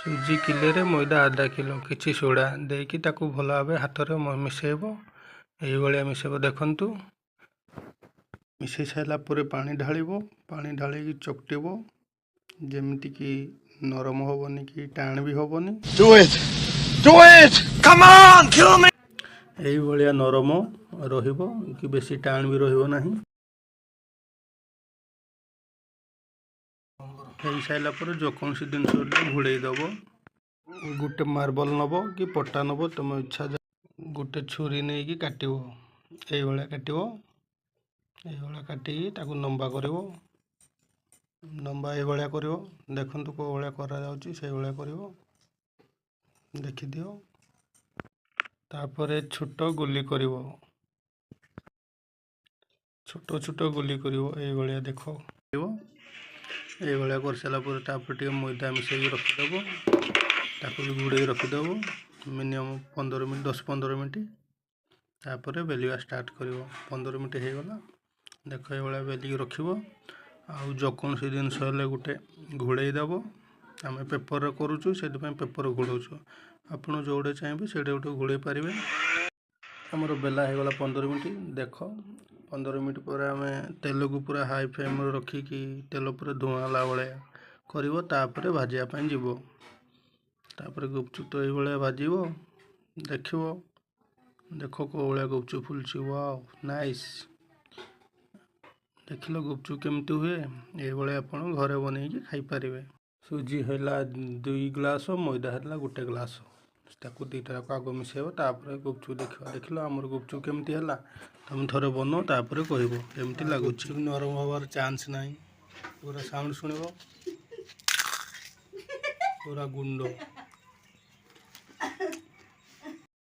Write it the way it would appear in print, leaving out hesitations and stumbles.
ସୁଜି କିଲେରେ ମଇଦା ଆଧା କିଲୋ, କିଛି ସୋଡ଼ା ଦେଇକି ତାକୁ ଭଲ ଭାବେ ହାତରେ ମିଶାଇବ। ଏଇଭଳିଆ ମିଶାଇବ। ଦେଖନ୍ତୁ, ମିଶାଇ ସାରିଲା ପରେ ପାଣି ଢାଳିବ। ପାଣି ଢାଳିକି ଚକଟିବ, ଯେମିତିକି ନରମ ହେବନି କି ଟାଣ ବି ହେବନି। Do it! Do it! Come on, kill me! ଏଇଭଳିଆ ନରମ ରହିବ କି ବେଶୀ ଟାଣ ବି ରହିବ ନାହିଁ। ହେଇସାରିଲା ପରେ ଯେକୌଣସି ଜିନିଷ ଘୋଡ଼େଇ ଦେବ। ଗୋଟେ ମାର୍ବଲ ନେବ କି ପଟା ନେବ, ତୁମ ଇଚ୍ଛା। ଗୋଟେ ଛୁରୀ ନେଇକି କାଟିବ, ଏଇଭଳିଆ କାଟିବ। ଏଇଭଳିଆ କାଟିକି ତାକୁ ଲମ୍ବା କରିବ। ଲମ୍ବା ଏଇଭଳିଆ କରିବ। ଦେଖନ୍ତୁ, କେଉଁ ଭଳିଆ କରାଯାଉଛି, ସେଇଭଳିଆ କରିବ, ଦେଖିଦିଅ। ତାପରେ ଛୋଟ ଗୁଲି କରିବ, ଛୋଟ ଛୋଟ ଗୁଲି କରିବ, ଏଇଭଳିଆ ଦେଖ। ଏଇଭଳିଆ କରିସାରିଲା ପରେ ତାପରେ ଟିକେ ମଇଦା ମିଶାଇକି ରଖିଦେବ। ତାକୁ ବି ଘୋଡ଼େଇ ରଖିଦେବ ମିନିମମ୍ 15 ମିନିଟ୍, 10-15 ମିନିଟ୍। ତାପରେ ବେଲିବା ଷ୍ଟାର୍ଟ କରିବ। 15 ମିନିଟ୍ ହେଇଗଲା, ଦେଖ। ଏଇଭଳିଆ ବେଲିକି ରଖିବ ଆଉ ଯେକୌଣସି ଜିନିଷ ହେଲେ ଗୋଟେ ଘୋଡ଼େଇ ଦେବ। ଆମେ ପେପରରେ କରୁଛୁ, ସେଥିପାଇଁ ପେପର ଘୋଡ଼ଉଛୁ। ଆପଣ ଯେଉଁଟା ଚାହିଁବେ, ସେଇଟା ଗୋଟେ ଘୋଡ଼େଇ ପାରିବେ। ଆମର ବେଲା ହେଇଗଲା 15 ମିନିଟ୍, ଦେଖ। 15 ମିନିଟ୍ ପରେ ଆମେ ତେଲକୁ ପୁରା ହାଇ ଫ୍ଲେମ୍ରେ ରଖିକି ତେଲ ପୁରା ଧୂଆଁ ହେଲା ଭଳିଆ କରିବ। ତାପରେ ଭାଜିବା ପାଇଁ ଯିବ। ତାପରେ ଗୁପଚୁପ୍ ତ ଏଇଭଳିଆ ଭାଜିବ, ଦେଖିବ। ଦେଖ, କେଉଁ ଭଳିଆ ଗୁପଚୁପ୍ ଫୁଲୁଛି। Wow, nice! ଦେଖିଲ ଗୁପଚୁପ୍ କେମିତି ହୁଏ? ଏଇଭଳିଆ ଆପଣ ଘରେ ବନେଇକି ଖାଇପାରିବେ। ସୁଜି ହେଲା 2 ଗ୍ଲାସ, ମଇଦା ହେଲା ଗୋଟେ ଗ୍ଲାସ। ତାକୁ ଦୁଇଟା ଯାକ ଆଗ ମିଶାଇବ, ତାପରେ ଗୁପଚୁପ୍ ଦେଖିବା। ଦେଖିଲ ଆମର ଗୁପଚୁପ୍ କେମିତି ହେଲା? ତମେ ଥରେ ବନଅ, ତାପରେ କହିବ କେମିତି ଲାଗୁଛି। ନରମ ହେବାର ଚାନ୍ସ ନାହିଁ। ପୁରା ସାଉଣ୍ଡ ଶୁଣିବ, ପୁରା ଗୁଣ୍ଡ।